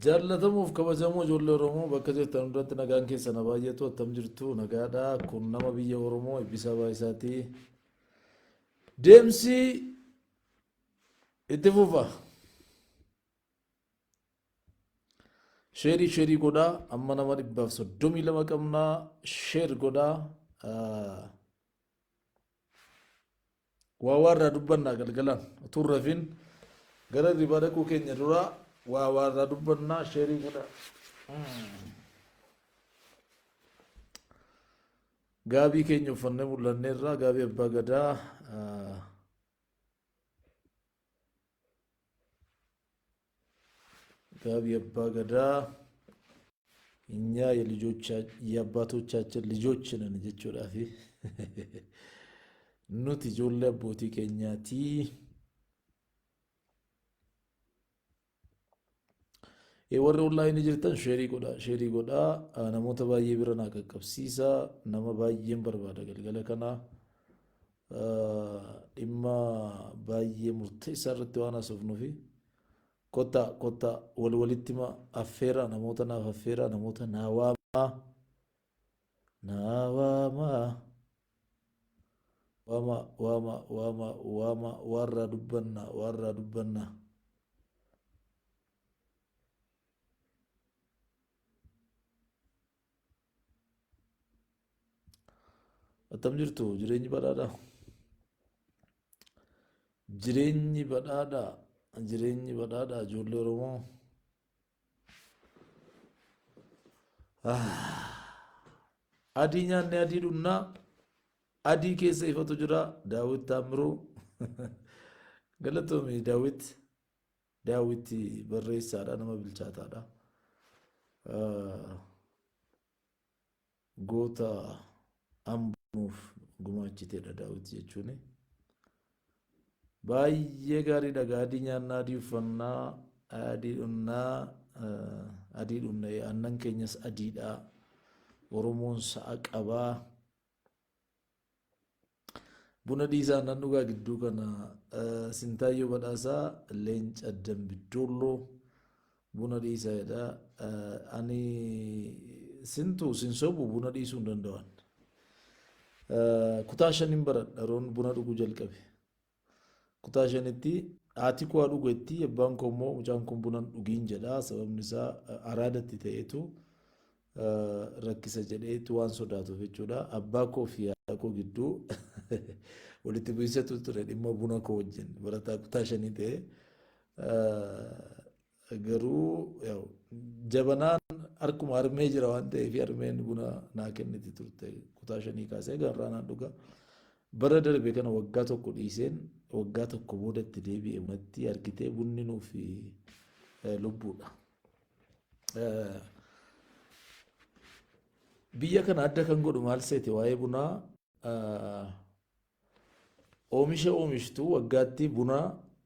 Jaallatamuuf kabajamoo ijoollee Oromoo bakka jirtan hundatti nagaan keessan haa baay'atu. Attam jirtu? Nagaadha. Kun nama biyya Oromoo Eebbisaa Baayisaati. Deemsi itti fufa. Sheerii sheerii godhaa. Amma nama 132 qabnaa. Sheer godhaa. Waa waa irraa dubbannaa galgalaan utuu hin rafin gara hirribaa dhaquu keenya dura waa waa irraa dubbannaa sheerii godhaa. Gaabii keenya uffannee mul'anneerra gaabii abbaa gadaa gaabii abbaa gadaa እኛ የአባቶቻችን ልጆች ነን jechuudhaafi nuti ijoollee abbootii keenyaati. Warri onlaayinii jirtan sheerii godhaa sheerii godhaa namoota baay'ee bira naa qaqqabsiisa nama baay'een barbaada galgala kana dhimma baay'ee murteessaa irratti waan haasofnuufi Kottaa kottaa wal walitti himaa affeeraa namoota naaf affeeraa namoota naa waamaa naa waamaa waamaa waamaa waamaa waamaa waarraa dubbannaa waarraa dubbannaa. Attam jirtu jireenyi badhaadhaa. Jireenyi badhaadhaa jireenyi badhaadhaa ijoollee Oromoo. Adii nyaannee adii dhunnaa adii keessa ifatu jira Daawit Taammiruu. Galatoomi Daawit. Daawit barreessaadha nama bilchaataadha. Goota Amboo nuuf gumaachiteedha Daawit jechuun. Baay'ee gaariidha gaa adii nyaannaa adii uffannaa adii dhunnaa adii dhunna aannan keenyas adiidha. Oromoon sa'a qabaa. Buna dhiisaa aannan dhugaa gidduu kana Sintaayyoo Badhaasaa leenca Dambidoolloo buna dhiisaa jedha. Ani sintu sin sobu buna dhiisuu hin danda'an. Kutaa shanin baradha yeroon buna dhuguu jalqabe. Kutaa shanitti haati koo haa dhugu jetti abbaan koo immoo mucaan kun buna hin dhugiin jedha sababni isaa araadatti ta'eetu rakkisa jedheetu waan sodaatuuf jechuudha. Abbaa koo fi haadha koo gidduu walitti bu'insatu ture dhimma buna koo wajjin barataa kutaa shanii ta'e. Garuu jabanaan harkuma harmee jira waan ta'eef harmeen buna naa kenniti turte kutaa shanii kaasee garraa naan dhuga. Bara darbe kana waggaa tokko dhiiseen waggaa tokko booda itti deebi'e bunatti argitee bunni nuuf lubbuudha. Biyya kana adda kan godhu maal seete waa'ee bunaa Oomisha oomishtu waggaatti buna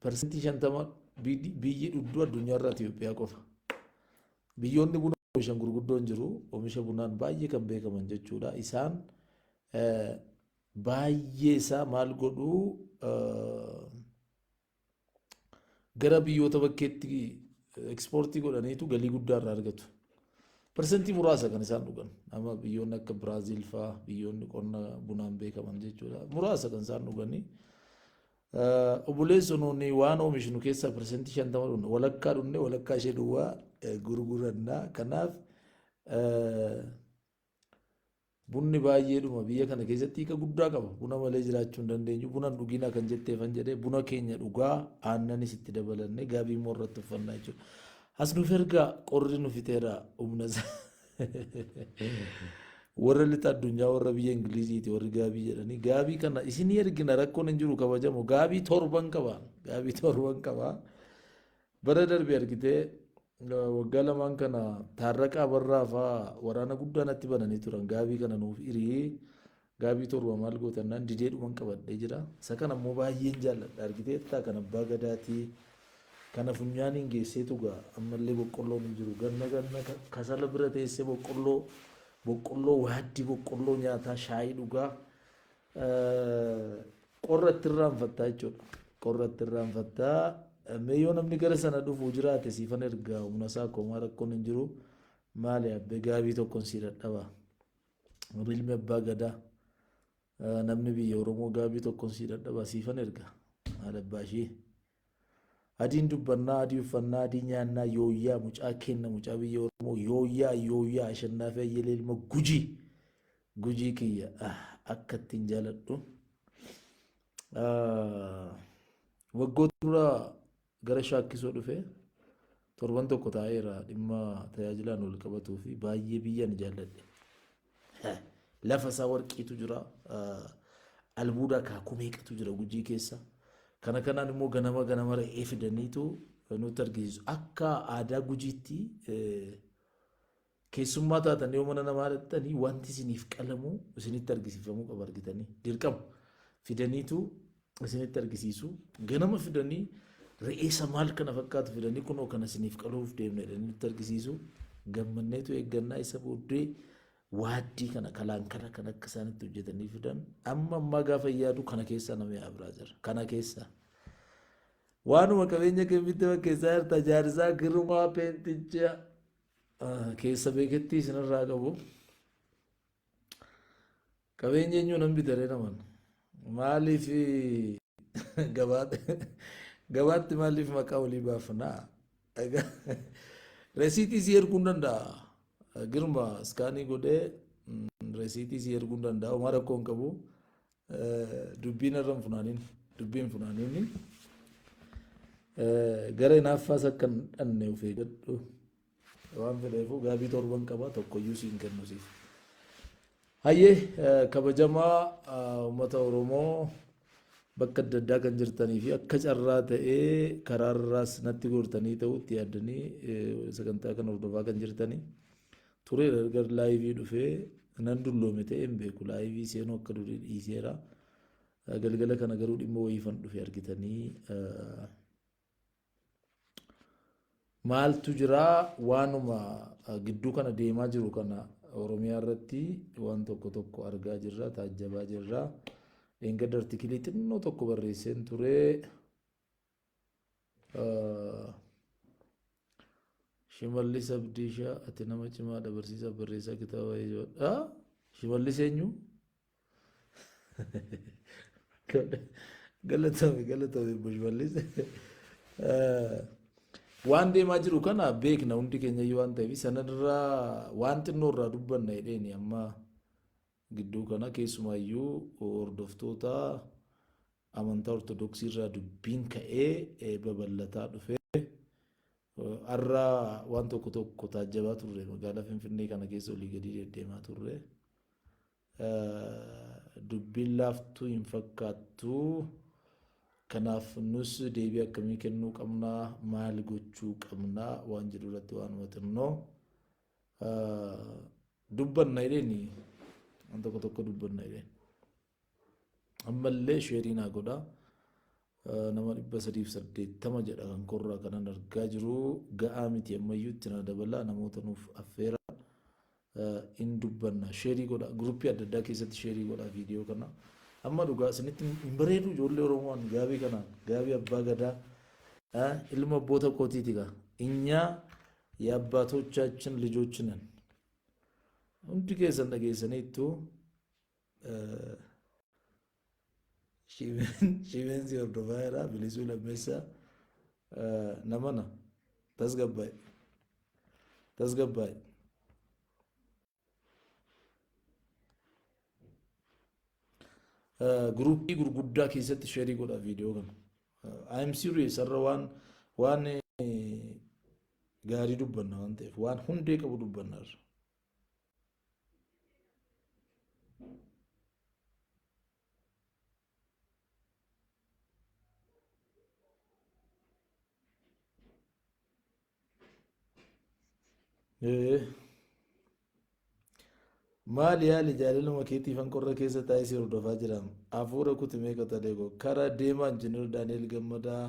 parsantii 50 biyyi dhugdu addunyaarraa Itoophiyaa qofa. Biyyoonni buna oomishan gurguddoon jiru. Oomisha bunaan baay'ee kan beekaman jechuudha. Isaan baay'ee isaa maal godhu gara biyyoota bakkeetti ekspoortii godhaniitu galii guddaa irraa argatu. Parsentii muraasa kan isaan dhugan. Amma biyyoonni akka Biraaziil fa'aa biyyoonni qonna bunaan beekaman jechuudha. Muraasa kan isaan dhuganii. Obboleessu nuuni waan oomishnu keessaa parsentii 50 dhugna. Walakkaa dhugne walakkaa ishee duwwaa gurguranna. Kanaaf Bunni baay'eedhuma biyya kana keessatti hiika guddaa qaba. Buna malee jiraachuu hin dandeenyu. Buna hin dhuginaa kan jetteefan jedhee buna keenya dhugaa aannanis itti dabalannee gaabii immoo irratti uffannaa jechuudha. As nuuf ergaa qorri nu fixeera humna isaa. Warra lixa addunyaa warra biyya Ingiliziiti warri gaabii jedhanii gaabii kana isinii ergina rakkoon hin jiru kabajamu gaabii torban qaba gaabii torban qaba. Bara darbe argitee waggaa lamaan kana Taarraqaa Abarraa fa'aa waraana guddaa natti bananii turan. Gaabii kana nuuf irii gaabii torba maal gootannaan didee dhuman qabadhee jira. Isa kana immoo baay'een jaalladha argitee taa kan abbaa gadaatii kana funyaaniin geesseetu gaa ammallee boqqolloon hin jiru. Ganna ganna kasala bira teessee boqqolloo boqqolloo waaddii boqqolloo nyaataa shaayii dhugaa Qorra itti irraanfattaa jechuudha. Qorra itti irraanfattaa. Mee yoo namni gara sana dhufu jiraate siifan ergaa humna isaa koomaa rakkoon hin jiru. Maali abbee gaabii tokkoon sii dadhaba. Ilmi abbaa gadaa namni biyya Oromoo gaabii tokkoon sii dadhaba siifan erga. Maali abbaa ishee. Adiin dubbannaa, adii uffannaa, adii nyaannaa, yooyyaa mucaa kenna mucaa biyya Oromoo yooyyaa yooyyaa Ashannaafii Ayyelee ilma Gujii. Gujii kiyya akka ittiin jaaladhu. Waggoota dura gara Shaakkisoo dhufe torban tokko taa'eera dhimma tajaajilaan wal qabatuu fi baay'ee biyya ni jaalladhe. Lafa isaa warqiitu jira. Albuuda akaakuu meeqatu jira Gujii keessa. Kana kanaan immoo ganama ganama re'ee fidaniitu nutti argisiisu. Akka aadaa Gujiitti keessummaa taatan yoo mana namaa dhaqxanii wanti isiniif qalamu isinitti argisiifamuu qaba argitanii dirqama fidaniitu isinitti argisiisu ganama fidanii re'eessa maal kana fakkaatu fidanii kunoo kana isiniif qaluuf deemna jedhanii nutti argisiisu gammanneetu eeggannaa isa booddee waaddii kana kalaankala kan akka isaanitti hojjetanii fidan amma ammaa gaafa yaadu kana keessaa nama yaa biraa jira kana keessaa. Waanuma qabeenya kee bitte fakkeessaa jirta jaarsaa girmaa peenticha keessa beekettii isinirraa qabu. Qabeenya eenyuu nan bitaree naman maaliif gabaatti maaliif maqaa olii baafnaa? Resiitii si erguu hin danda'a. Girma iskaanii godhee resiitii si erguu hin danda'a. Homaa rakkoo hin qabu. Dubbiin irra hin funaanin. Dubbiin hin funaanin. Gara hinaaffaas akka hin dhanne of eeggadhu. Waan fedheefuu gaabii torban qaba tokkoyyuu siin kennu siif. Hayyee kabajamaa uummata Oromoo bakka adda addaa kan jirtanii fi akka carraa ta'ee karaarraas natti gortanii ta'utti yaaddanii sagantaa kana hordofaa kan jirtanii tureera erga laayivii dhufee nan dulloome ta'ee hin beeku laayivii seenuu akka durii dhiiseera. Galgala kana garuu dhimma wayiifan dhufe argitanii Maaltu jira waanuma gidduu kana deemaa jiru kana Oromiyaa irratti waan tokko tokko argaa jirra, taajjabaa jirra. Dheengadda artikilii xinnoo tokko barreesseen ture. Shimallis Abdiishaa ati nama cimaadha barsiisaa barreessaa kitaaba baay'ee Shimallis eenyu? Galatoomi galatoomi obbo Shimallis. Waan deemaa jiru kana beekna hundi keenya iyyuu waan ta'eef sanarraa waan xinnoo irraa dubbanna jedheeni amma gidduu kana keessumaayyuu hordoftoota amantaa ortodoksii irraa dubbiin ka'ee babal'ataa dhufe. Har'a waan tokko tokko taajjabaa turre magaalaa Finfinnee kana keessa olii gadi deddeemaa turre. Dubbiin laaftuu hin fakkaattu. Kanaaf nus deebii akkamii kennuu qabnaa, maal gochuu qabnaa waan jedhu irratti waanuma xinnoo dubbanna jedheeni waan tokko tokko dubbanna jedheen. Ammallee sheerii naa godhaa. Nama 380 jedha kan korraa kanan argaa jiru ga'aa miti ammayyuu itti naa dabalaa namoota nuuf affeera in dubbanna sheerii godha guruppii adda addaa keessatti sheerii godha viidiyoo kana amma dhugaa isinitti hin bareedu ijoollee Oromoon gaabii kanaan gaabii abbaa gadaa ilma abboota kootiiti gaa inyaa የአባቶቻችን ልጆች ነን hundi keessan dhageessaniittu Shimeen si hordofaa jira. Bilisuu Lammeessaa namana tasgabbaa'e. Tasgabbaa'e. Guruppii gurguddaa keessatti sheerii godha viidiyoo kana. I am serious har'a waan waan gaarii dubbanna waan ta'eef waan hundee qabu dubbanna har'a. Maali yaali jaalaluma keetiifan qorra keessa taa'ee si hordofaa jira. Hafuura kuti meeqa talee koo. Kara deemaa Injiinar Daani'el Gammadaa.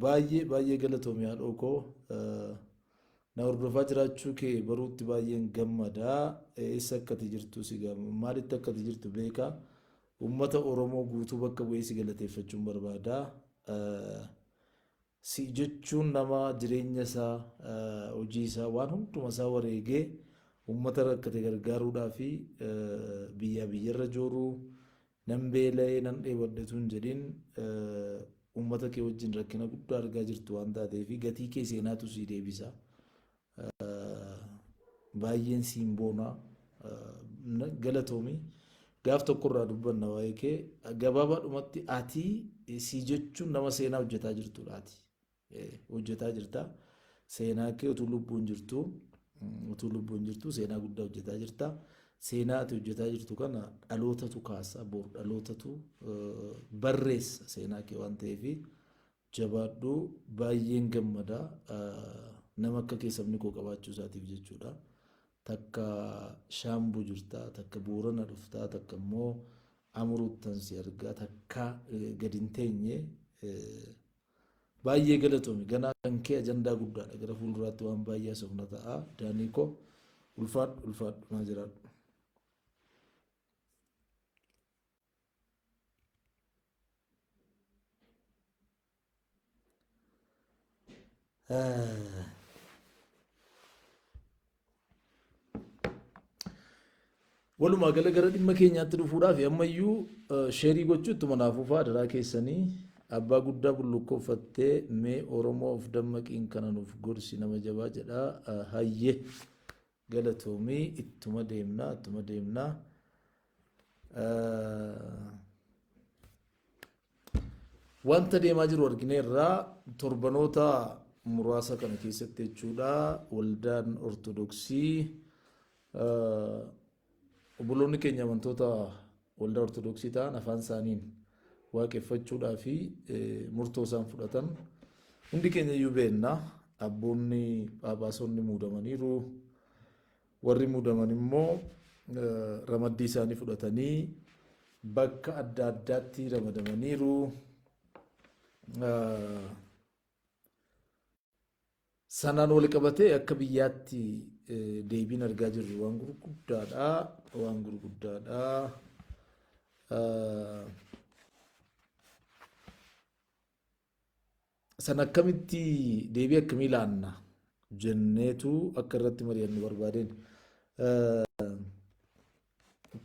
Baay'ee baay'ee galatoomi haadhoo koo. Na hordofaa jiraachuu kee baruutti baay'een gammada. Eessa akka ati jirtu si maalitti akka ati jirtu beeka. Uummata Oromoo guutuu bakka bu'ee si galateeffachuun barbaada. Si jechuun nama jireenya isaa, hojii isaa, waan hunduma isaa wareegee uummata rakkate gargaaruudhaa fi biyyaa biyyarra jooruu, nan beela'ee nan dheebadhe utuu hin jedhin uummata kee wajjin rakkina guddaa argaa jirtu waan taateef gatii kee seenaatu sii deebisa. Baay'een siin boona. Galatoomi. Gaaf tokkorraa dubbanna waa'ee kee. Gabaabaadhumatti ati si jechuun nama seenaa hojjetaa jirtudha ati. Hojjetaa jirta. Seenaa kee utuu lubbuun jirtu seenaa guddaa hojjetaa jirta. Seenaa ati hojjetaa jirtu kana dhalootatu kaasa, bor dhalootatu barreessa seenaa kee waan ta'eef jabaadhu. Baay'een gammada nama akka kee sabni koo qabaachuu isaatiif jechuudha. Takka Shaambuu jirta, takka Boorana dhufta, takka immoo Amuruuttan si argaa, takka gadi hin teenye. Baay'ee galatoomi. Ganaa kan kee ajandaa guddaadha. Gara fuulduraatti waan baay'ee haasofna ta'a. Daanii koo, ulfaadhu, ulfaadhu, naa jiraadhu. Walumaa gala gara dhimma keenyaatti dhufuudhaaf ammayyuu share gochuu ittuma naaf fufaa adaraa keessanii. Abbaa guddaa bullukkoo uffattee mee Oromoo of dammaqiin kana nuuf gorsi, nama jabaa jedha. Hayyee, galatoomii. Ittuma deemnaa, ittuma deemnaa. Wanta deemaa jiru argineerraa torbanoota muraasa kana keessatti jechuudha. Waldaan Ortodoksii, obboloonni keenya amantoota waldaa Ortodoksii ta'an afaan isaaniin waaqeffachuudhaa fi murtoo isaan fudhatan hundi keenya iyyuu beekna. Abboonni Phaaphaasonni muudamaniiru. Warri muudaman immoo ramaddii isaanii fudhatanii bakka adda addaatti ramadamaniiru. Sanaan wal qabatee akka biyyaatti deebiin argaa jirru waan gurguddaadha. Waan gurguddaadha. Sana akkamitti, deebii akkamii laanna jenneetu akka irratti mari'annu barbaadeen.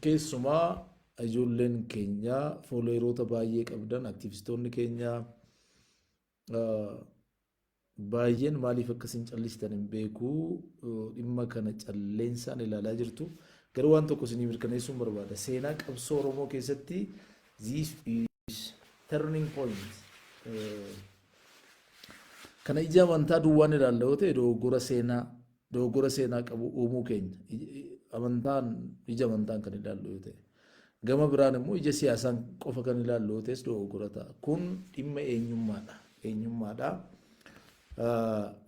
Keessumaa ijoolleen keenya followeroota baay'ee qabdan, aktivistoonni keenya baay'een maaliif akkasiin callistan hin beeku, dhimma kana calleensaan ilaalaa jirtu. Garuu waan tokko isinii mirkaneessuun barbaada. Seenaa qabsoo Oromoo keessatti this is turning point. Kana ija amantaa duwwaan ilaalla yoo ta'e dogoggora seenaa qabu uumuu keenya. Amantaan, ija amantaan kan ilaallu yoo ta'e. Gama biraan immoo ija siyaasaan qofa kan ilaallu yoo ta'es dogoggora ta'a. Kun dhimma eenyummaadha. Eenyummaadha.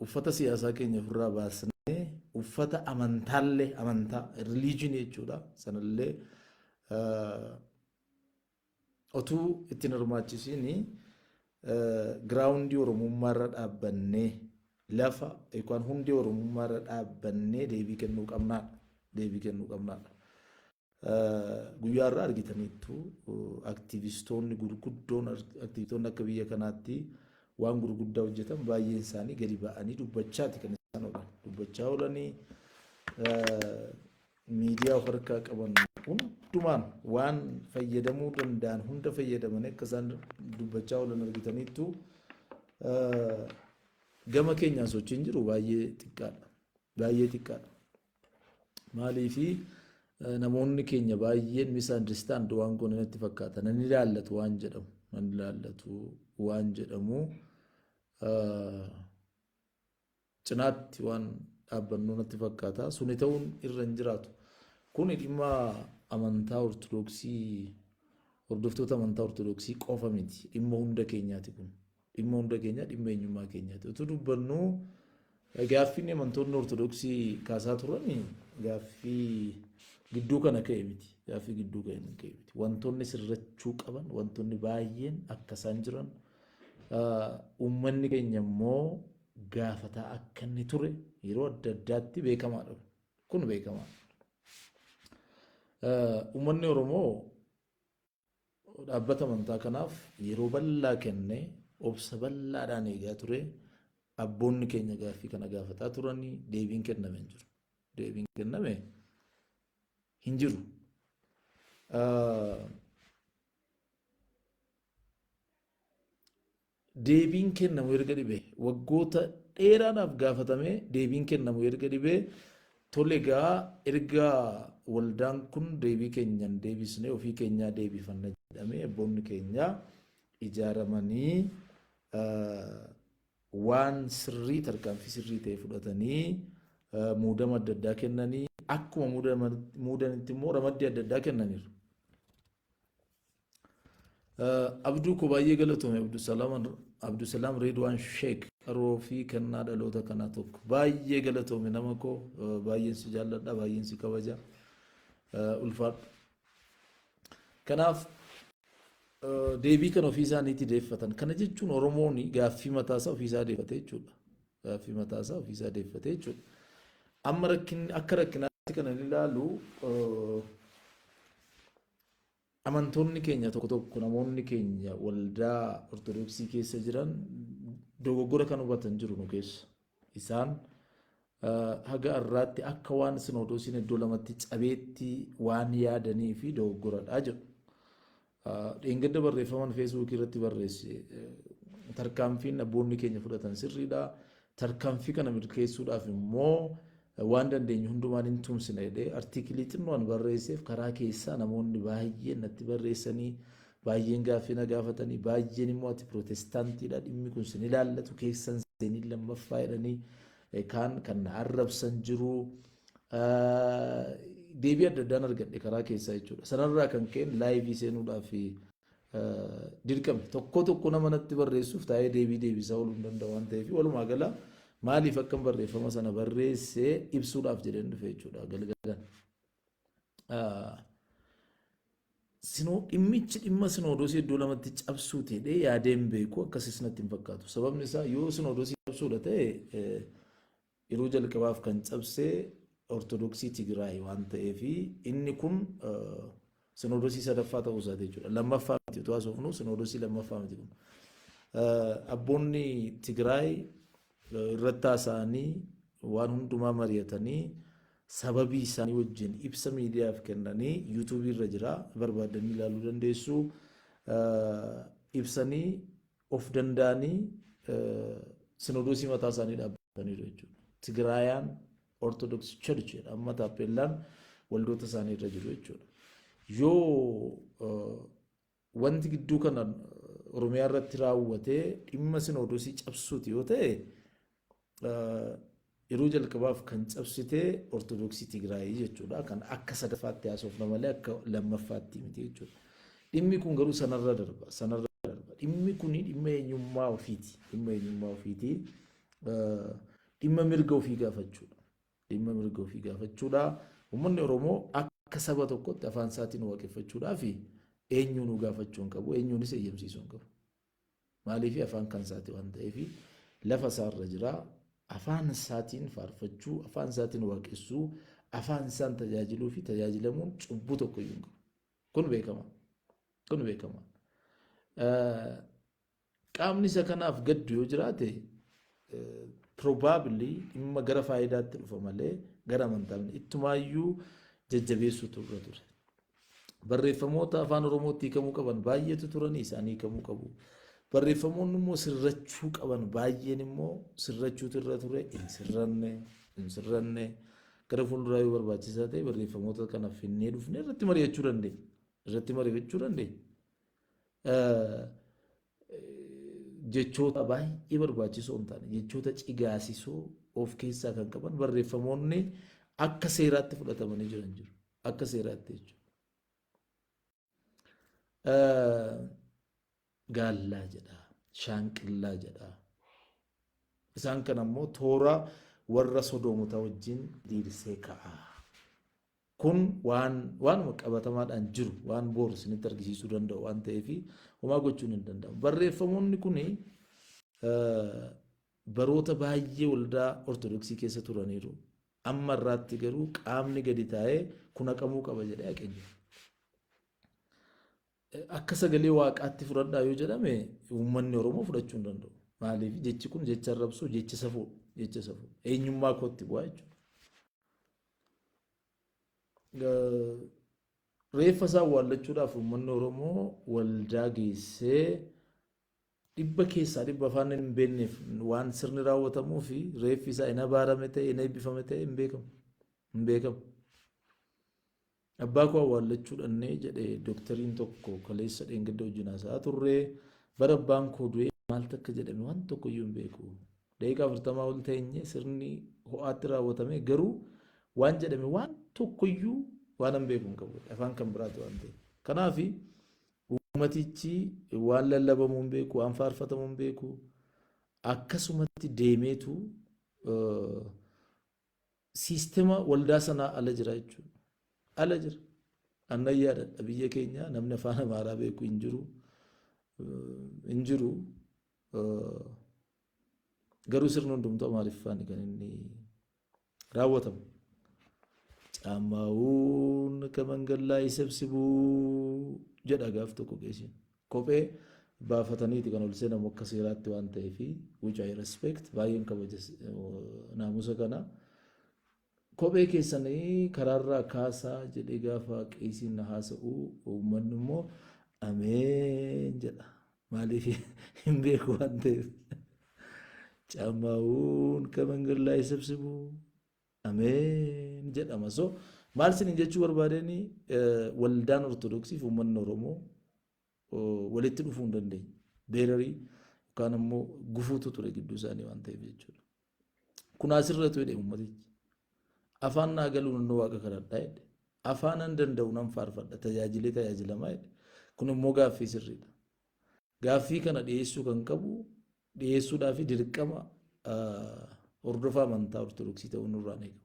Uffata siyaasaa keenya ofirraa baasnee uffata amantaallee, amantaa, religion jechuudha. Sanallee otuu ittiin hirmaachisiin groundii Oromummaarra dhaabbannee, lafa yookaan hundee Oromummaarra dhaabbannee deebii kennuu qabnaadha. Deebii kennuu qabnaadha. Guyyaa irraa argitaniittu, aktiivistoonni gurguddoon, aktiivistoonni akka biyya kanaatti waan gurguddaa hojjetan baay'een isaanii gadi ba'anii dubbachaati kan isaan oolan. Dubbachaa oolanii miidiyaa of harkaa qaban hundumaan waan fayyadamuu danda'an hunda fayyadamanii akka isaan dubbachaa oolan argitaniittu. Gama keenyaan sochiin jiru baay'ee xiqqaadha. Baay'ee xiqqaadha. Maaliifi namoonni keenya baay'een misunderstand waan goone natti fakkaata. Nan ilaallatu waan jedhamu. Nan ilaallatu waan jedhamu cinaatti waan dhaabbannu natti fakkaata. Suni ta'uun irra hin jiraatu. Kun dhimma amantaa Ortodoksii, hordoftoota amantaa Ortodoksii qofa miti. Dhimma hunda keenyaati kun. Dhimma hunda keenyaa, dhimma eenyummaa keenyaati. Utuu dubbannuu gaaffiin amantoonni Ortodoksii kaasaa turan gaaffii gidduu kana ka'e miti. Gaaffii gidduu kana ka'e miti. Wantoonni sirrachuu qaban, wantoonni baay'een akka isaan jiran, uummanni keenya immoo gaafataa akka inni ture yeroo adda addaatti beekamaadha. Kun beekamaadha. Uummanni Oromoo dhaabbata amantaa kanaaf yeroo bal'aa kennee Obsa bal'aadhaan eegaa ture. Abboonni keenya gaaffii kana gaafataa turanii deebiin kenname hin jiru. Deebiin kenname hin jiru. Deebiin kennamu erga dhibee waggoota dheeraadhaaf gaafatamee deebiin kennamu erga dhibee, tole egaa erga waldaan kun deebii keenya hin deebisne ofii keenyaa deebifanna jedhamee abboonni keenya ijaaramanii waan sirrii, tarkaanfii sirrii ta'e fudhatanii muudama adda addaa kennanii, akkuma muudanitti immoo ramaddii adda addaa kennaniiru. Abduu koo baay'ee galatoomi. Abdusalaam Reedwaan Sheek, qaroo fi kennaa dhaloota kanaa tokko, baay'ee galatoomi nama koo, baay'een si jaalladha, baay'een si kabaja, ulfaadhu. Kanaaf deebii kan ofii isaaniitti deeffatan. Kana jechuun Oromoon gaaffii mataasaa ofii isaa deeffate jechuudha. Gaaffii mataasaa ofii isaa deeffate jechuudha. Amma rakkinni akka rakkinaatti kan inni ilaalu, amantoonni keenya tokko tokko, namoonni keenya waldaa Ortodoksii keessa jiran dogoggora kan hubatan jiru nu keessa. Isaan haga har'aatti akka waan sinoodosiin iddoo lamatti cabeetti waan yaadanii fi dogoggoradha jedhu. Dheengadda barreeffaman Feesbuukii irratti barreesse, tarkaanfiin abboonni keenya fudhatan sirriidha. Tarkaanfii kana milkeessuudhaaf immoo waan dandeenyu hundumaan hin tumsina jedhee artiikilii xinnoon barreesseef, karaa keessaa namoonni baay'een natti barreessanii, baay'een gaaffii na gaafatanii, baay'een immoo ati pirootestaantiidha, dhimmi kun sin ilaallatu, keessan seenii lammaffaa jedhanii kaan kan na arrabsan jiru. Deebii adda addaan argadhe karaa keessaa jechuudha. Sanarraa kan ka'een live seenuudhaaf dirqame. Tokko tokko nama natti barreessuuf taa'ee deebii deebisaa ooluu hin danda'u waan ta'eef, walumaa gala maaliif akkan barreeffama sana barreesse ibsuudhaaf jedheen dhufe jechuudha galgalan. Sinoo dhimmichi dhimma sinoodosii iddoo lamatti cabsuu ta'ee yaadeen beeku, akkasis natti hin fakkaatu. Sababni isaa yoo sinoodosii cabsuudha ta'e, yeroo jalqabaaf kan cabse Ortodoksii Tigraay waan ta'eef inni kun sinoodosii sadaffaa ta'uu isaati jechuudha. Lammaffaa miti utuu haasofnu, sinoodosii lammaffaa miti kun. Abboonni Tigraay irratti haasa'anii, waan hundumaa mari'atanii, sababii isaanii wajjin ibsa miidiyaaf kennanii, yuutuubii irra jira, barbaadanii ilaaluu dandeessu. Ibsanii of danda'anii sinoodosii mataa isaanii dhaabbataniiru jechuudha. Tigraayaan Orthodox Church jedha amma taappeellaan waldoota isaanii irra jiru jechuudha. Yoo wanti gidduu kana Oromiyaa irratti raawwatee dhimma sinoodosii cabsuuti yoo ta'e, yeroo jalqabaaf kan cabsite Ortodoksii Tigraayii jechuudha. Kan akka sadaffaatti haasofna malee akka lammaffaatti miti jechuudha. Dhimmi kun garuu sanarra darba. Sanarra darba. Dhimmi kun dhimma eenyummaa ofiiti. Dhimma eenyummaa ofiiti. Dhimma mirga ofii gaafachuudha. Dhimma mirga ofii gaafachuudha. Uummanni Oromoo akka saba tokkotti afaan isaatiin waaqeffachuudhaa fi eenyuun gaafachuu hin qabu. Eenyuunis eeyyamsiisuu hin qabu. Maaliif? Afaan kan isaati waan ta'eef, lafa isaarra jira. Afaan isaatiin faarfachuu, afaan isaatiin waaqessuu, afaan isaan tajaajiluu fi tajaajilamuun cubbuu tokko iyyuu hin qabu. Kun beekama. Kun beekama. Qaamni isa kanaaf gaddu yoo jiraate, probably dhimma gara faayidaatti dhufa malee gara amantaa ittumaayyuu jajjabeessuutu irra ture. Barreeffamoota afaan Oromootti hiikamuu qaban baay'eetu turanii, isaan hiikamuu qabu. Barreeffamoonni immoo sirrachuu qaban baay'een immoo sirrachuutu irra ture, hin sirranne, hin sirranne. Gara fuulduraa yoo barbaachisaa ta'e barreeffamoota kana finnee dhufnee irratti mari'achuu dandeenya. Irratti mari'achuu dandeenya. Jechoota baay'ee barbaachisoo hin taane, jechoota cigaasisoo of keessaa kan qaban barreeffamoonni akka seeraatti fudhatamanii jiran jiru. Akka seeraatti jechuudha. Gaallaa jedha, shaanqillaa jedha. Isaan kana immoo toora warra sodoomotaa wajjin diriirsee ka'a. Kun waan waanuma qabatamaadhaan jiru, waan boru isinitti argisiisuu danda'u waan ta'eef homaa gochuun hin danda'amu. Barreeffamoonni kun baroota baay'ee waldaa Ortodoksii keessa turaniiru. Amma irraatti garuu qaamni gadi taa'ee kun haqamuu qaba jedhee haqee jiru. Akka sagalee waaqaatti fudhadhaa yoo jedhame uummanni Oromoo fudhachuu hin danda'u. Maaliif jechi kun jecha arrabsuu, jecha safuu, jecha safuu. Eenyummaa kootti bu'aa jechuudha. Reeffa isaa awwaallachuudhaaf uummanni Oromoo waldaa geessee dhibba keessaa dhibba afaan hin beekneef waan sirni raawwatamuu fi reeffi isaa hin abaarame ta'e hin eebbifame ta'e hin beekamu. Hin beekamu. Abbaa koo awwaallachuu dhannee jedhe doktariin tokko kaleessa dheengadda wajjin haasa'aa turre bara abbaan koo du'ee maal takka jedhame waan tokko iyyuu hin beeku. Daqiiqaa 40 ol teenye sirni ho'aatti raawwatame garuu waan jedhame waan tokko iyyuu waan hin beeku hin qabu. Afaan kan biraati waan ta'eef. Kanaaf uummatichi waan lallabamuu hin beeku, waan faarfatamuu hin beeku. Akkasumatti deemeetu siistema waldaa sanaa ala jira jechuudha. Ala jira. Annan yaadadha biyya keenya namni afaan Amaaraa beeku hin jiru. Hin jiru. Garuu sirni hundumtuu Amaariffaan kan inni raawwatamu. Caammaawuun ከመንገድ ላይ ሰብስቡ jedha gaaf tokko qeesiin. Kophee baafataniiti kan ol seenamu akka seeraatti waan ta'eef which I respect baay'een kabaja naamusa kana. Kophee keessanii karaarraa kaasaa jedhee gaafa qeesiin na haasa'u uummanni immoo ameen jedha. Maaliif hin beeku waan ta'eef. Caammaawuun ከመንገድ ላይ ሰብስቡ ameen jedhama. So maal isiniin jechuu barbaadeen waldaan Ortodoksii fi uummanni Oromoo walitti dhufuu hin dandeenye. Beerarii yookaan immoo gufuutu ture gidduu isaanii waan ta'eef jechuudha. Kun asirratti jedhe uummatichi. Afaan naa galuu nan waaqa kadhadhaa jedhe. Afaan nan danda'u nan faarfadha tajaajilee tajaajilamaa jedhe. Kun immoo gaaffii sirriidha. Gaaffii kana dhiyeessuu kan qabu dhiyeessuudhaaf dirqama hordofaa amantaa Ortodoksii ta'uu nurraa eegamu.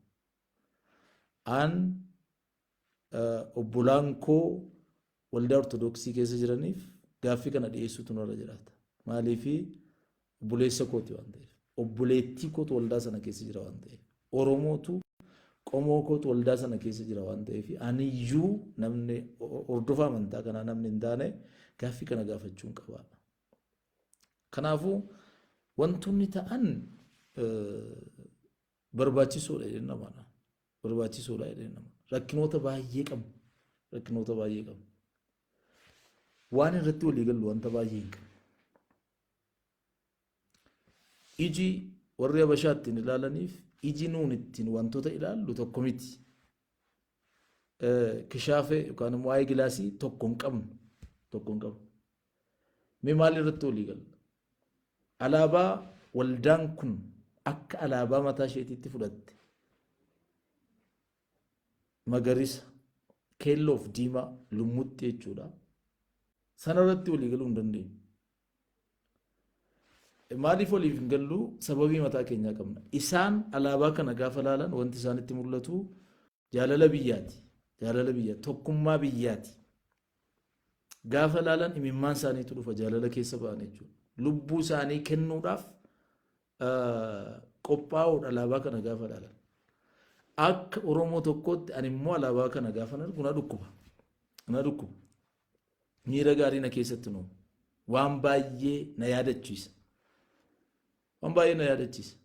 An obbolaan koo waldaa Ortodoksii keessa jiraniif gaaffii kana dhiyeessuutu nurra jiraata. Maaliif obboleessa kooti waan ta'eef. Obboleettii kootu waldaa sana keessa jira waan ta'eef. Oromootu qomoo kootu waldaa sana keessa jira waan ta'eef aniyyuu namni hordofaa amantaa kanaa namni hin taane gaaffii kana gaafachuun qaba. Kanaafuu wantoonni ta'an barbaachisoodha jedheen amana. Barbaachisoodha jedheen amana. Rakkinoota baay'ee qabna. Rakkinoota baay'ee qabna. Waan irratti walii gallu wanta baay'ee hin qabnu. Iji warri Habashaa ittiin ilaalaniif iji nuun ittiin wantoota ilaallu tokko miti. Kishaafee yookaan immoo waa'ee gilaasii tokko hin qabnu. Tokko hin qabnu. Mee maal irratti walii galla? Alaabaa waldaan kun akka alaabaa mataa isheetiitti fudhatte magariisa, keelloo fi diimaa lummuxxii jechuudha. Sana irratti walii galuu hin dandeenyu. Maaliif waliif hin gallu? Sababii mataa keenyaa qabna. Isaan alaabaa kana gaafa laalan wanti isaanitti mul'atu jaalala biyyaati. Jaalala biyyaa, tokkummaa biyyaati. Gaafa laalan imimmaan isaaniitu dhufa jaalala keessa ba'an jechuudha. Lubbuu isaanii kennuudhaaf qophaa'uudha alaabaa kana gaafa laalan. Akka Oromoo tokkootti ani immoo alaabaa kana gaafa argu na dhukkuba. Na dhukkuba. Miira gaarii na keessatti nu waan baay'ee na yaadachiisa. Waan baay'ee na yaadachiisa.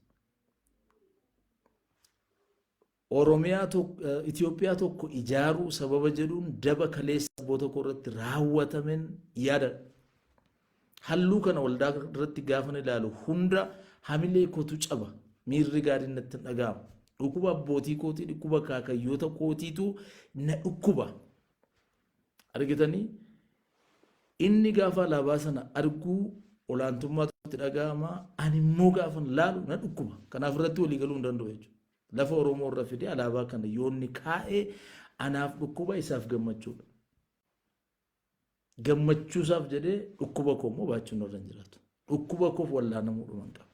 Oromiyaa tokko Itoophiyaa tokko ijaaruu sababa jedhuun daba kaleessa abboota koo irratti raawwatamen yaadadha. Halluu kana waldaa irratti gaafan ilaalu hunda hamilee kootu caba. Miirri gaariin natti hin dhaga'amu. Dhukkuba abbootii kootii, dhukkuba kaakayyoota kootiitu na dhukkuba. Argitanii inni gaafa alaabaa sana arguu olaantummaatu itti dhaga'ama. Ani immoo gaafan laalu na dhukkuba. Kanaaf irratti walii galuu hin danda'u jechuudha. Lafa Oromoo irra fidee alaabaa kana yoonni kaa'ee anaaf dhukkuba isaaf gammachuudha. Gammachuu isaaf jedhee dhukkuba koo immoo baachuun irra hin jiraatu. Dhukkuba koof wallaanamuudhuma hin qaba.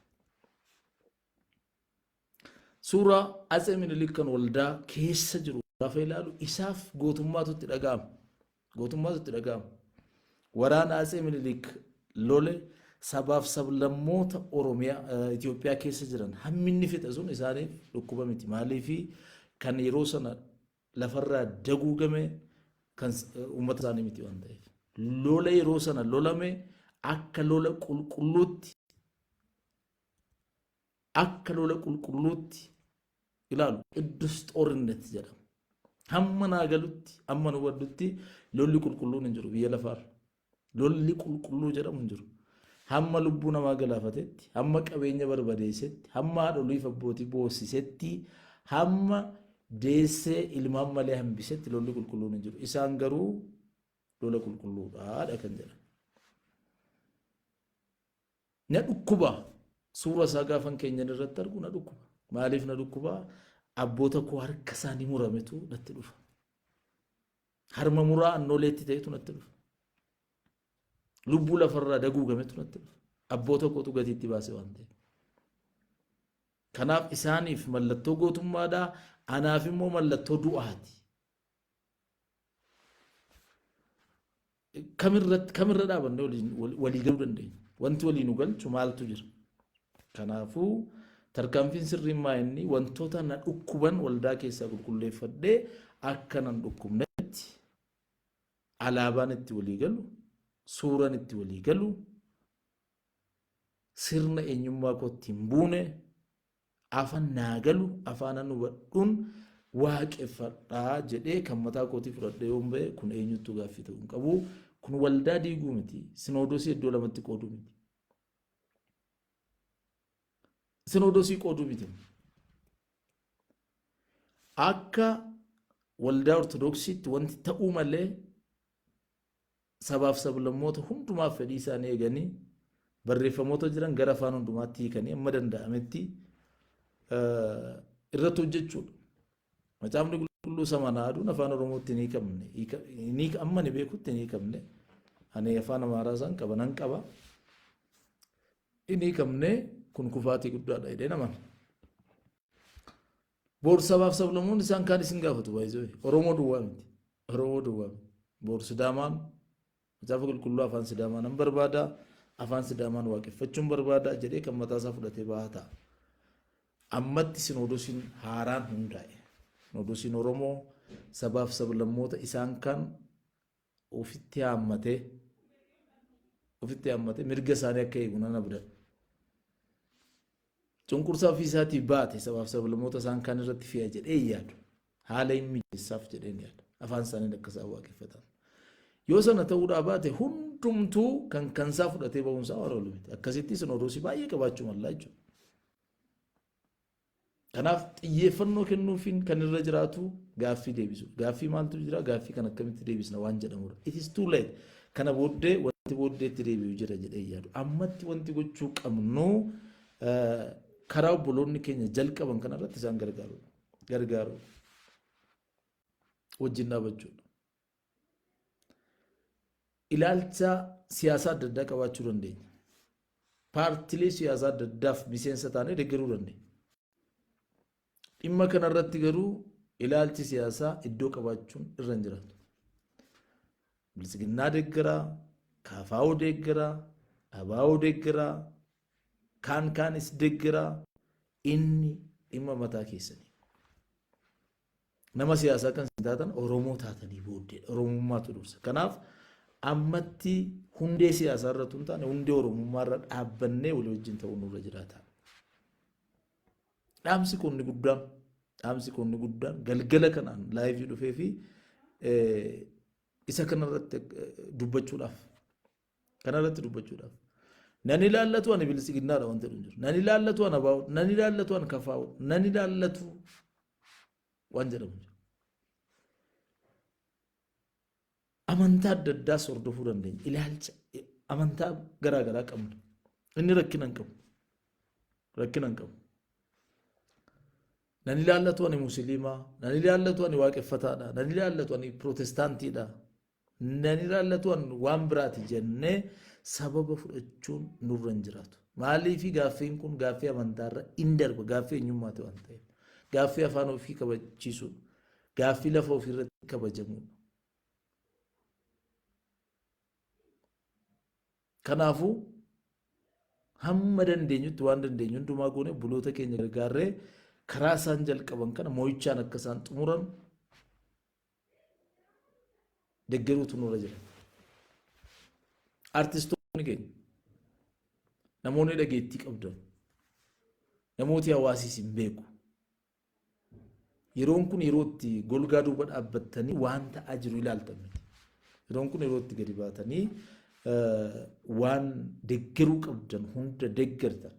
Suuraa Atsee Minilik kan waldaa keessa jiru gaafa ilaalu isaaf gootummaatu itti dhaga'ama. Gootummaatu itti dhaga'ama. Waraana Atsee Minilik lole sabaaf sablammoota Oromiyaa Itoophiyaa keessa jiran hammi inni fixe sun isaaniif dhukkuba miti. Maaliif kan yeroo sana lafarraa daguugame kan uummata isaanii miti waan ta'eef. Lola yeroo sana lolame akka lola qulqulluutti akka lola qulqulluutti ilaalu Qiddus Xoorrinnet jedhama. Hamma naa galutti hamma nu hubadhutti lolli qulqulluun hin jiru biyya lafaarra. Lolli qulqulluu jedhamu hin jiru. Hamma lubbuu namaa galaafatetti, hamma qabeenya barbadeessetti, hamma haadholiif abbootii boossisetti, hamma deessee ilmaan malee hambisetti lolli qulqulluun hin jiru. Isaan garuu lola qulqulluudha kan jedhan. Na dhukkuba. Suura isaa gaafan keenyan irratti argu na dhukkuba. Maaliif na dhukkuba? Abboota koo harka isaanii murametu natti dhufa. Harma muraa annooleetti ta'etu natti dhufa. Lubbuu lafarraa daguugametu natti dhufa. Abboota kootu gatiitti baase waan ta'eef. Kanaaf isaaniif mallattoo gootummaadha. Anaaf immoo mallattoo du'aati. Kamirratti kamirra dhaabannee walii galuu dandeenya? Wanti walii nu galchu maaltu jira? Kanaafuu tarkaanfiin sirriin maa inni wantoota na dhukkuban waldaa keessaa qulqulleeffadhee akka nan dhukkubnetti alaabaan itti walii galu, suuraan itti walii galu, sirna eenyummaa kootti hin buune, afan naa galu, afaanan hubadhuun waaqeffadhaa jedhee kan mataa kootii fudhadhee yoon ba'e kun eenyuttuu gaaffii ta'uu hin qabu. Kun waldaa diiguu miti. Sinoodosii iddoo lamatti qooduu miti. Sinoodosii qooduu miti. Akka waldaa Ortodoksiitti wanti ta'uu malee sabaaf sablammoota hundumaaf fedhii isaanii eeganii barreeffamoota jiran gara afaan hundumaatti hiikanii amma danda'ametti irratti hojjechuudha. Macaafni qulqulluu samanaa aduun afaan Oromootti hin hiikamne. Amma ni beekutti hin hiikamne. Ani afaan Amaaraa isaan qaba nan qaba. Hin hiikamne kun kufaatii guddaadha jedhee naman. Boor sabaaf sablammoonni isaan kaan isin gaafatu baay'isee Oromoo duwwaa miti. Oromoo duwwaa miti. Boor Sidaamaan macaafa qulqulluu afaan Sidaamaa nan barbaada afaan Sidaamaan waaqeffachuun barbaada jedhee kan mataa isaa fudhatee bahaa ta'a. Ammatti sinoodosiin haaraan hundaa'e. Sinoodosiin Oromoo sabaaf sablammoota isaan kaan ofitti haammatee ofitti haammatee mirga isaanii akka eegu nan abdadha. Cunqursaa ofii isaatii baate sabaaf sablammoota isaan kaan irratti fe'a jedhee hin yaadu. Haala hin mijeessaaf jedhee hin yaadu. Afaan isaaniin akka isaan waaqeffatan. Yoo sana ta'uudhaa baate hundumtuu kan kansaa fudhatee ba'uunsaa waan oolu miti. Akkasitti sinodoosii baay'ee qabaachuu mallaa jechuudha. Kanaaf xiyyeeffannoo kennuufiin kan irra jiraatu gaaffii deebisu. Gaaffii maaltu jira? Gaaffii kan akkamitti deebisna waan jedhamudha. It is too late. Kana booddee wanti booddeetti deebi'u jira jedhee yaadu. Ammatti wanti gochuu qabnu karaa obboloonni keenya jalqaban kanarratti isaan gargaarudha. Gargaarudha. Wajjin dhaabachuudha. Ilaalcha siyaasaa adda addaa qabaachuu dandeenya. Paartilee siyaasaa adda addaaf miseensa taanee deeggaruu dandeenya. Dhimma kanarratti garuu ilaalchi siyaasaa iddoo qabaachuun irra hin jiraatu. Biltsiginnaa deeggaraa, KFO deeggaraa, ABO deeggaraa, kaan kaanis deeggaraa inni dhimma mataa keessanii. Nama siyaasaa kan isin taatan Oromoo taatanii booddeedha. Oromummaatu dursa. Kanaaf ammatti hundee siyaasaa irra tun taane hundee Oromummaa irra dhaabbannee walii wajjin ta'uu nurra jiraata. Dhaamsi kun inni guddaan dhaamsi kun inni guddaan galgala kanaan laayivii dhufee fi isa kanarratti dubbachuudhaaf kanarratti dubbachuudhaaf. Nan ilaallatu ani bilisiginnaadha wanti jedhu hin jiru. Nan ilaallatu ani abaa'u, nan ilaallatu ani kafaa'u, nan ilaallatu waan jedhamu jiru. Amantaa adda addaas hordofuu dandeenya. Ilaalcha amantaa garaa garaa qabna. Inni rakkina hin qabu. Rakkina hin qabu. Nan ilaallatu ani musliimaa, nan ilaallatu ani waaqeffataadha, nan ilaallatu ani pirootestaantiidha, nan ilaallatu ani waan biraati jennee sababa fudhachuun nurra hin jiraatu. Maaliifi gaaffiin kun gaaffii amantaarra hin darba gaaffii eenyummaati waan ta'eef. Gaaffii afaan ofii kabachiisuudha. Gaaffii lafa ofii irratti kabajamuudha. Kanaafuu hamma dandeenyutti waan dandeenyu hundumaa goone buloota keenya gargaarree karaa isaan jalqaban kana mo'ichaan akka isaan xumuran deggeruutu nurra jira. Artistoonni keenya namoonni dhageettii qabdan namooti hawaasiis hin beeku. Yeroon kun yeroo itti golgaa duuba dhaabbattanii waan ta'aa jiru ilaaltan miti. Yeroon kun yeroo itti gadi baatanii waan deggeruu qabdan hunda deggertan.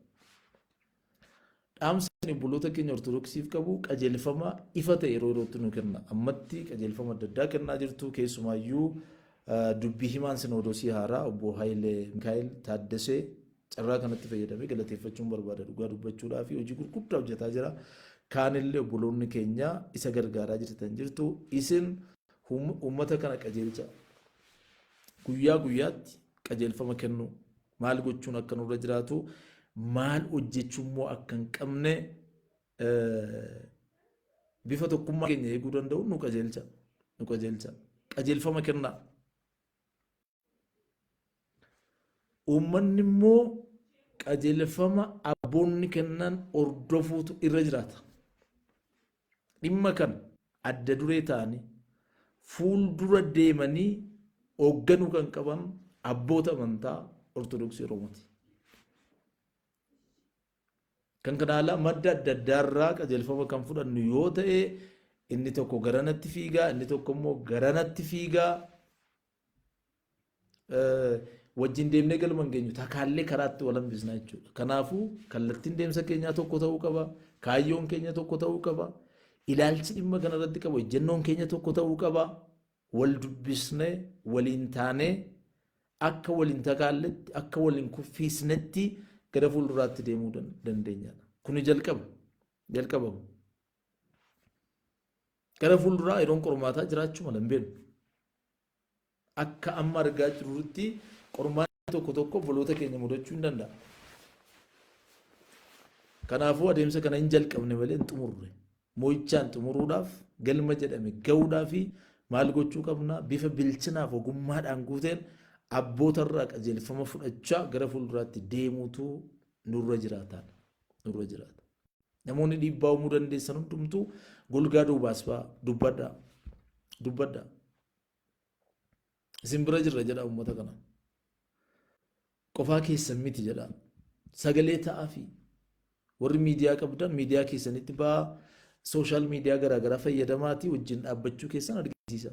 Dhaamsa ani obboloota keenya Ortodoksiif qabu qajeelfama ifa ta'e yeroo yerootti nu kenna. Ammatti qajeelfama adda addaa kennaa jirtu keessumaayyuu dubbii himaan sinoodosii haaraa obbo Hayilee Mikaa'el Taaddasee carraa kanatti fayyadamee galateeffachuun barbaada dhugaa dubbachuudhaa fi hojii gurguddaa hojjetaa jira. Kaanillee obboloonni keenya isa gargaaraa jirtan jirtu. Isin uummata kana qajeelcha. Guyyaa guyyaatti qajeelfama kennuu maal gochuun akka nurra jiraatu maal hojjechuu immoo akka hin qabne bifa tokkummaa keenya eeguu danda'u nu qajeelcha. Nu qajeelcha. Qajeelfama kennaa. Uummanni immoo qajeelfama abboonni kennan hordofuutu irra jiraata. Dhimma kana adda duree ta'anii fuuldura deemanii hoogganuu kan qaban abboota amantaa Ortodoksii Oromooti. Kan kana alaa madda adda addaarraa qajeelfama kan fudhannu yoo ta'e inni tokko garanatti fiigaa inni tokko immoo garanatti fiigaa wajjin deemnee galma hin geenyu takaallee karaatti wal hambisna jechuudha. Kanaafuu kallattiin deemsa keenyaa tokko ta'uu qaba. Kaayyoon keenya tokko ta'uu qaba. Ilaalchi dhimma kanarratti qabu ejjennoon keenya tokko ta'uu qaba. Wal dubbisnee waliin taanee akka waliin takaalletti akka waliin kuffiisnetti gara fuulduraatti deemuu dandeenyadha. Kuni jalqaba. Jalqabamu. Gara fuulduraa yeroon qormaataa jiraachuu mala hin beeknu. Akka amma argaa jirrutti qormaanni tokko tokko obboloota keenya mudachuu hin danda'a. Kanaafuu adeemsa kana hin jalqabne malee hin xumurre. Mo'ichaan xumuruudhaaf galma jedhame ga'uudhaaf maal gochuu qabna? Bifa bilchinaaf ogummaadhaan guuteen abbootarraa qajeelfama fudhachaa gara fuulduraatti deemuutu nurra jiraata. Nurra jiraata. Namoonni dhiibbaa uumuu dandeessan hundumtuu golgaa duubaas ba'a dubbadhaa. Dubbadhaa. Isin bira jirra jedha uummata kana. Qofaa keessan miti jedha. Sagalee ta'aafi. Warri miidiyaa qabdan miidiyaa keessanitti ba'aa sooshaal miidiyaa garaagaraa fayyadamaatii wajjin dhaabbachuu keessan argisiisa.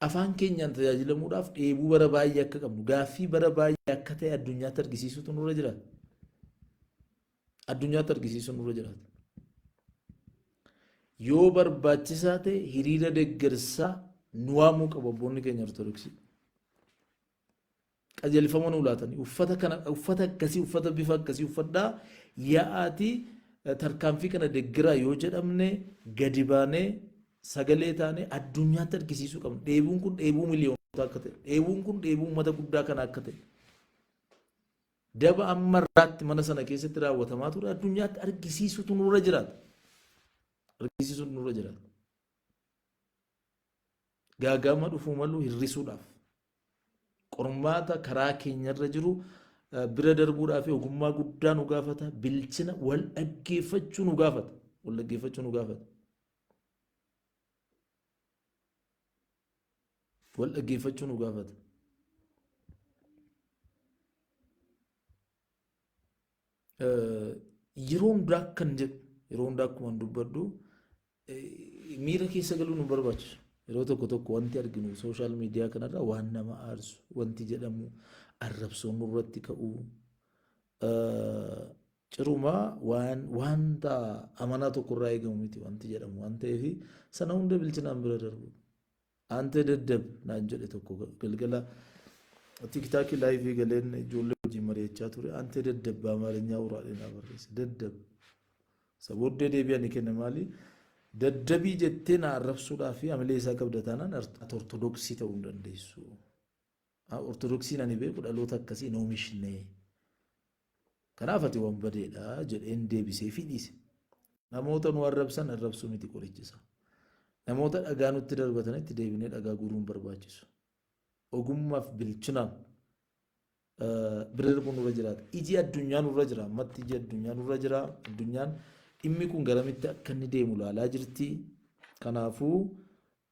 Afaan keenyaan tajaajilamuudhaaf dheebuu bara baay'ee akka qabnu gaaffii bara baay'ee akka ta'e addunyaatti argisiisuutu nurra jiraata. Addunyaatti argisiisuun nurra jiraata. Yoo barbaachisaa ta'e hiriira deeggarsaa nu waamuu qabu abboonni keenya Ortodoksii. Qajeelfama nuu laatanii uffata kana uffata akkasii uffata bifa akkasii uffadhaa yaa'aatii tarkaanfii kana deeggaraa yoo jedhamne gadi baanee sagalee taanee addunyaatti argisiisuu qabna. Dheebuun kun dheebuu miliyoonota akka ta'e, dheebuun kun dheebuu uummata guddaa kana akka ta'e. Daba amma irraatti mana sana keessatti raawwatamaa ture addunyaatti argisiisutu nurra jiraata. Argisiisutu nurra jiraata. Gaaga'ama dhufuu malu hir'isuudhaaf qormaata karaa keenyarra jiru bira darbuudhaaf ogummaa guddaa nu gaafata. Bilchina wal dhaggeeffachuu nu gaafata. Wal dhaggeeffachuu nu gaafata. Wal dhaggeeffachuu nu gaafata. Yeroo hundaa akkan jedhu yeroo hundaa akkuma dubbadhu miira keessa galuu nu barbaachisu. Yeroo tokko tokko wanti arginu sooshaal miidiyaa kanarra waan nama aarsu wanti jedhamu arrabsoon nurratti ka'u cirumaa waan wanta amanaa tokkorraa eegamu miti wanti jedhamu waan ta'eef sana hunda bilchinaan bira darbu. Aantee daddab naan jedhe tokko galgala tiktaakii laayivii galeen ijoollee wajjin mari'achaa ture. Aantee daddab በአማርኛ ውራሌ naa barreesse daddab. Isa booddee deebii ani kenne maali? Daddabii jettee na arrabsuudhaa fi amilee isaa qabda taanaan ati ortodoksii ta'uu hin dandeessu. Ortodoksiin ani beeku dhaloota akkasii hin oomishne. Kanaaf ati wanbadeedha jedheen deebisee fi dhiise. Namoota nu arrabsan arrabsuu miti qorichisa. Namoota dhagaa nutti darbatanitti deebinee dhagaa guuruu hin barbaachisu. Ogummaaf bilchinaan bira darbuun nurra jiraata. Iji addunyaa nurra jira. Ammatti iji addunyaa nurra jira. Addunyaan dhimmi kun garamitti akka inni deemu ilaalaa jirti. Kanaafuu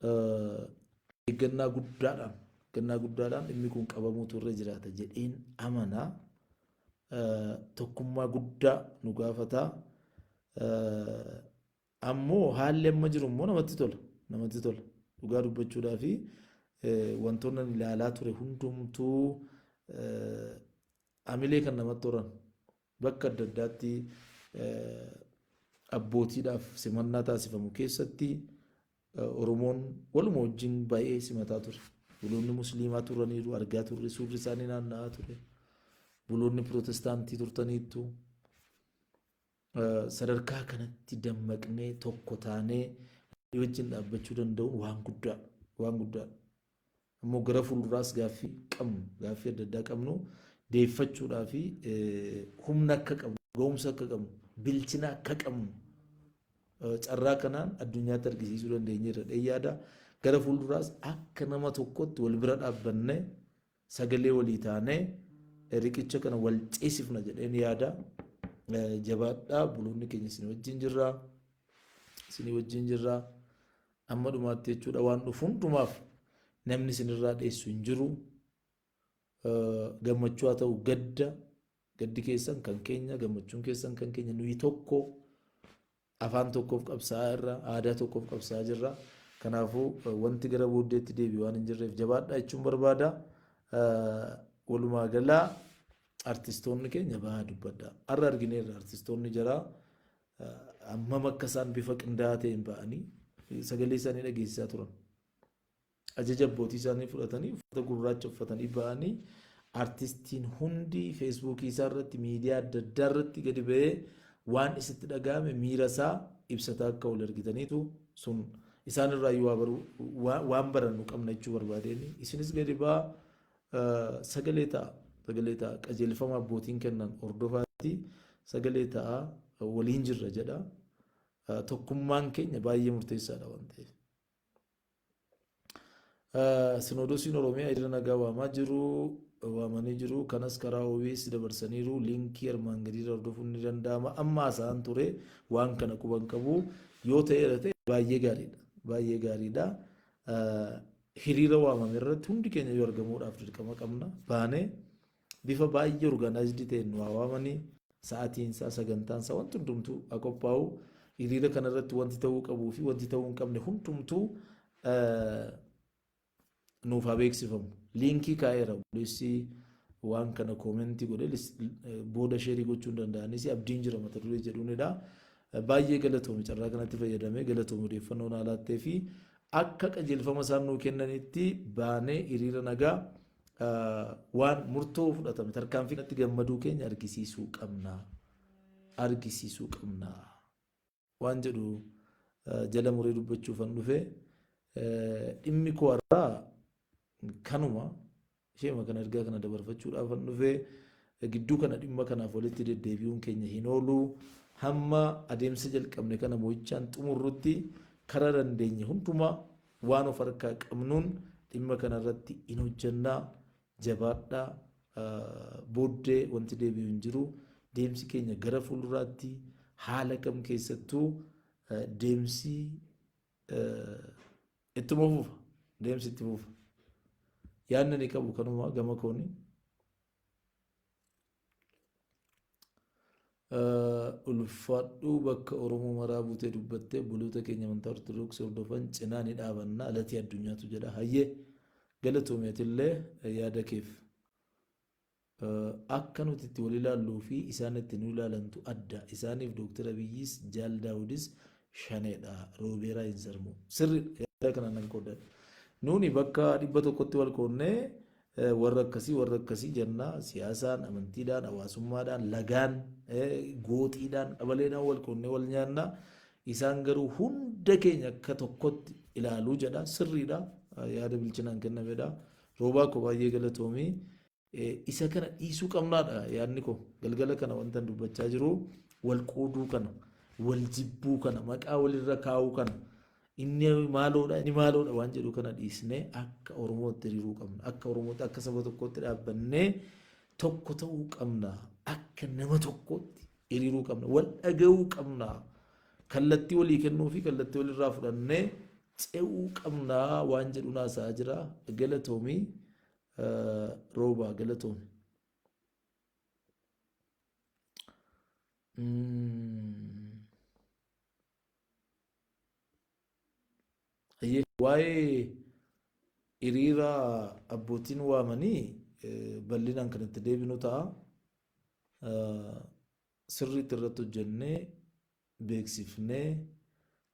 Eeggannaa guddaadhaan eeggannaa guddaadhaan dhimmi kun qabamuutu irra jiraata jedheen amana. Tokkummaa guddaa nu gaafata. Ammoo haalli amma jiru immoo namatti tola. Namatti tola. Dhugaa dubbachuudhaa fi wantoonni ani ilaalaa ture hundumtuu amilee kan namatti horan bakka adda addaatti abbootiidhaaf simannaa taasifamu keessatti Oromoon waluma wajjin baay'ee simataa ture. Buloonni Musliimaa turaniiru argaa turre suurri isaanii naanna'aa ture. Buloonni Pirootestaantii turtaniittu. Sadarkaa kanatti dammaqnee tokko taanee wajjin dhaabbachuu danda'uun waan guddaadha. Waan guddaadha. Ammoo gara fuulduraas gaaffii qabnu gaaffii adda addaa qabnu deeffachuudhaa fi humna akka qabnu ga'umsa akka qabnu bilchina akka qabnu carraa kanaan addunyaatti argisiisuu dandeenyeerra jedhee yaada. Gara fuulduraas akka nama tokkotti wal bira dhaabbannee sagalee walii taanee riqicha kana wal ceesifna jedheen yaada. Jabaadhaa buloonni keenya isin wajjin jirra. Isin wajjin jirra. Amma dhumaatti jechuudha waan dhufu hundumaaf namni isinirraa dheessu hin jiru. Gammachuu haa ta'u gadda gaddi keessan kan keenya gammachuun keessan kan keenya nuyi tokko afaan tokkoof qabsaa'aa irra aadaa tokkoof qabsaa'aa jirra. Kanaafuu wanti gara booddeetti deebi'u waan hin jirreef jabaadhaa jechuun barbaada. Walumaa galaa artistoonni keenya bahaa dubbadha. Har'a argineerra artistoonni jaraa hammam akka isaan bifa qindaa'aa ta'een ba'anii sagalee isaanii dhageessisaa turan. Ajaja abbootii isaanii fudhatanii uffata gurraacha uffatanii ba'anii artistiin hundi feesbuukii isaa irratti miidiyaa adda addaa irratti gadi ba'ee waan isitti dhaga'ame miira isaa ibsataa akka wal argitaniitu sun isaan irraa iyyuu waan barannu qabna jechuu barbaadeen isinis gadi ba'aa sagalee ta'a sagalee ta'a qajeelfama abbootiin kennan hordofaati sagalee ta'a waliin jirra jedha tokkummaan keenya baay'ee murteessaadha waan ta'eef. Sinoodosiin Oromiyaa hiriira nagaa waamaa jiru waamanii jiru. Kanas karaa OBS dabarsaniiru. Liinkii armaan gadiirra hordofuun ni danda'ama. Amma haasa'an ture waan kana quban qabu yoo ta'eera ta'e baay'ee gaariidha. Baay'ee gaariidha. Hiriira waamame irratti hundi keenya yoo argamuudhaaf dirqama qabna. Baanee bifa baay'ee orgaanaayizdi ta'een nu haa waamanii sa'aatiin isaa sagantaan isaa wanti hundumtuu haa qophaa'u. Hiriira kanarratti wanti ta'uu qabuu fi wanti ta'uu hin qabne hundumtuu nuuf haa beeksifamu. Liinkii kaa'eera obboleessi waan kana koomentii godhe booda sheerii gochuu hin danda'anis abdiin jira mata duree jedhuunidha. Baay'ee galatoomi carraa kanatti fayyadamee galatoomi odeeffannoo naa laattee fi akka qajeelfama isaan nuu kennanitti baanee hiriira nagaa waan murtoo fudhatame tarkaanfii kanatti gammaduu keenya argisiisuu qabna. Argisiisuu qabna. Waan jedhu jala muree dubbachuufan dhufe dhimmi koo har'aa kanuma isheema kana ergaa kana dabarfachuudhaafan dhufe gidduu kana dhimma kanaaf walitti deddeebi'uun keenya hin oolu hamma adeemsa jalqabne kana mo'ichaan xumurrutti karaa dandeenye hundumaa waan of harkaa qabnuun dhimma kanarratti hin hojjannaa jabaadhaa booddee wanti deebi'u hin jiru. Deemsi keenya gara fuulduraatti haala kam keessattuu deemsi ittuma fufa. Deemsi itti fufa. Yaadni ani qabu kanuma gama kooni. Ulfaadhuu bakka Oromoo maraa buutee dubbattee obboloota keenya amantaa Ortodoksii hordofan cinaa ni dhaabanna alatii addunyaatu jedha. Hayyee galatoomi atillee yaada keef. Akka nuti itti wal ilaalluu fi isaan itti nu ilaalantu adda. Isaaniif Dooktar Abiyyis Jaal Daawudis shaneedha. Roobeeraa hin sarmu. Sirriidha. Yaada kana nan qooddadha. Nuuni bakka 100tti wal qoonnee warra akkasii warra akkasii jenna siyaasaan, amantiidhaan, hawaasummaadhaan, lagaan, gooxiidhaan, qabaleedhaan wal qoonnee wal nyaanna. Isaan garuu hunda keenya akka tokkotti ilaaluu jedha. Sirriidha. Yaada bilchinaan kennamedha. Roobaa koo baay'ee galatoomii. Isa kana dhiisuu qabnaadha yaadni koo. Galgala kana wanta dubbachaa jiru wal qooduu kana, wal jibbuu kana, maqaa walirra kaa'uu kana. Inni maaloodha, inni maaloodha waan jedhu kana dhiisnee akka Oromootti hiriiruu qabna. Akka Oromootti, akka saba tokkootti dhaabbannee tokko ta'uu qabna. Akka nama tokkootti hiriiruu qabna. Wal dhaga'uu qabna. Kallattii walii kennuu fi kallattii walirraa fudhannee ce'uu qabnaa waan jedhu naasa'aa jira. Galatoomii Roobaa, galatoomi. Waa'ee hiriira abbootiin waamanii bal'inaan kan itti deebinu ta'a. Sirriitti irratti hojjennee, beeksifnee,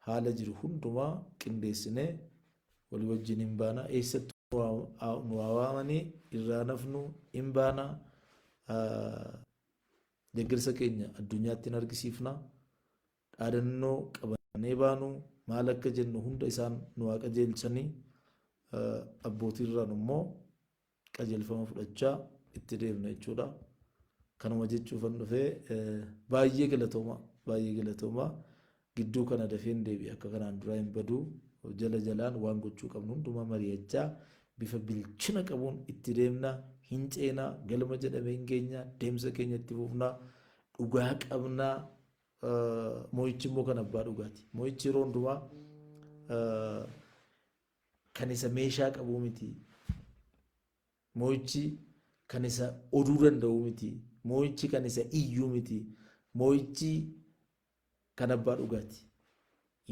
haala jiru hundumaa qindeessinee walii wajjin hin baana. Eessatti nu haa waamanii irraa nafnu hin baana. Deeggarsa keenya addunyaatti hin argisiifna. Dhaadannoo qabannee baanu maal akka jennu hunda isaan nu haa qajeelchanii, abbootiirraan immoo qajeelfama fudhachaa itti deemna jechuudha. Kanuma jechuufan dhufee. Baay'ee galatooma, baay'ee galatooma. Gidduu kana dafeen deebi'e, akka kanaan duraa hin badu. Jala jalaan waan gochuu qabnu hundumaa mari'achaa bifa bilchina qabuun itti deemna. Hin ceenaa, galma jedhame hin geenya, deemsa keenya itti fufna, dhugaa qabna. Mo'ichi immoo kan abbaa dhugaati. Mo'ichi yeroo hundumaa kan isa meeshaa qabuu miti. Mo'ichi kan isa oduu danda'u miti. Mo'ichi kan isa iyyuu miti. Mo'ichi kan abbaa dhugaati.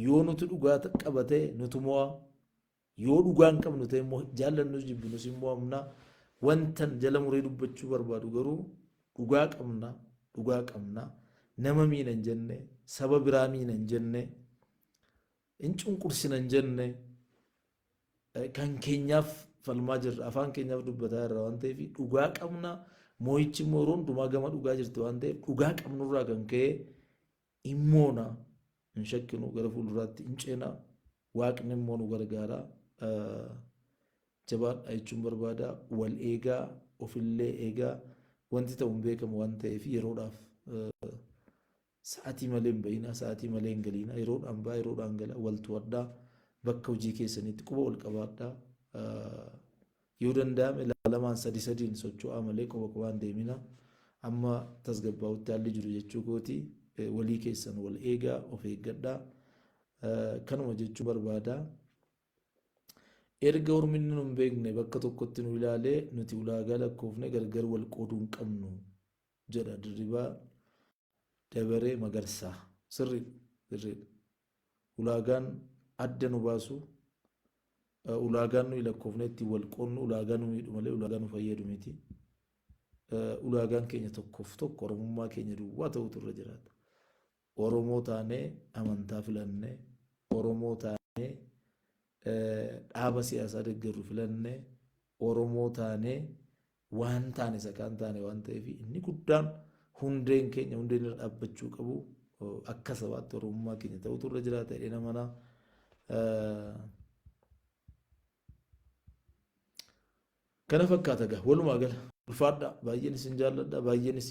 Yoo nuti dhugaa qaba ta'e nutu mo'a. Yoo dhugaa hin qabnu ta'e immoo jaallannus jibbinus hin mo'amna. Wantan jala muree dubbachuu barbaadu garuu dhugaa qabna, dhugaa qabna. Nama miina hin jenne, saba biraa miina hin jenne, hin cunqursina hin jenne, kan keenyaaf falmaa jirra, afaan keenyaaf dubbataa jirra waan ta'eef dhugaa qabna. Mo'ichi immoo yeroo hundumaa gama dhugaa jirti waan ta'eef dhugaa qabnurraa kan ka'e hin moona, hin shakkinu, gara fuulduraatti hin ceena, Waaqni immoo nu gargaara. Jabaadhaa jechuun barbaada. Wal eegaa, ofillee eegaa. Wanti ta'u hin beekamu waan ta'eef yeroodhaaf sa'atii malee hin ba'inaa, sa'atii malee hin galiinaa, yeroodhaan ba'aa, yeroodhaan gala, wal to'adhaa, bakka hojii keessaniitti quba wal qabaadhaa. Yoo danda'ame lama lamaan, sadi sadiin socho'aa malee qoba qobaan deemina. Amma tasgabbaa'utti haalli jiru jechuu kooti. Walii keessan wal eegaa, of eeggadhaa. Kanuma jechuu barbaada. Erga ormi inni nu hin beekne bakka tokkotti nu ilaalee, nuti ulaagaa lakkoofne gargar wal qooduu hin qabnu jedha Dirribaa Dabaree Magarsaa. Sirriidha. Sirriidha. Ulaagaan adda nu baasu, ulaagaan nuyi lakkoofne ittiin wal qoodnu ulaagaa nu miidhu malee ulaagaa nu fayyadu miti. Ulaagaan keenya tokkoof tokko Oromummaa keenya duwwaa ta'utu irra jiraata. Oromoo taanee amantaa filanne, Oromoo taanee dhaaba siyaasaa deeggarru filanne, Oromoo taanee waan taane isa kaan taane waan ta'eef inni guddaan hundeen keenya, hundeen irra dhaabbachuu qabu akka sabaatti Oromummaa keenya ta'utu irra jiraata jedhee namana. Kana fakkaata gaa walumaa gala. Ulfaadhaa, baay'een isin jaalladha, baay'een isin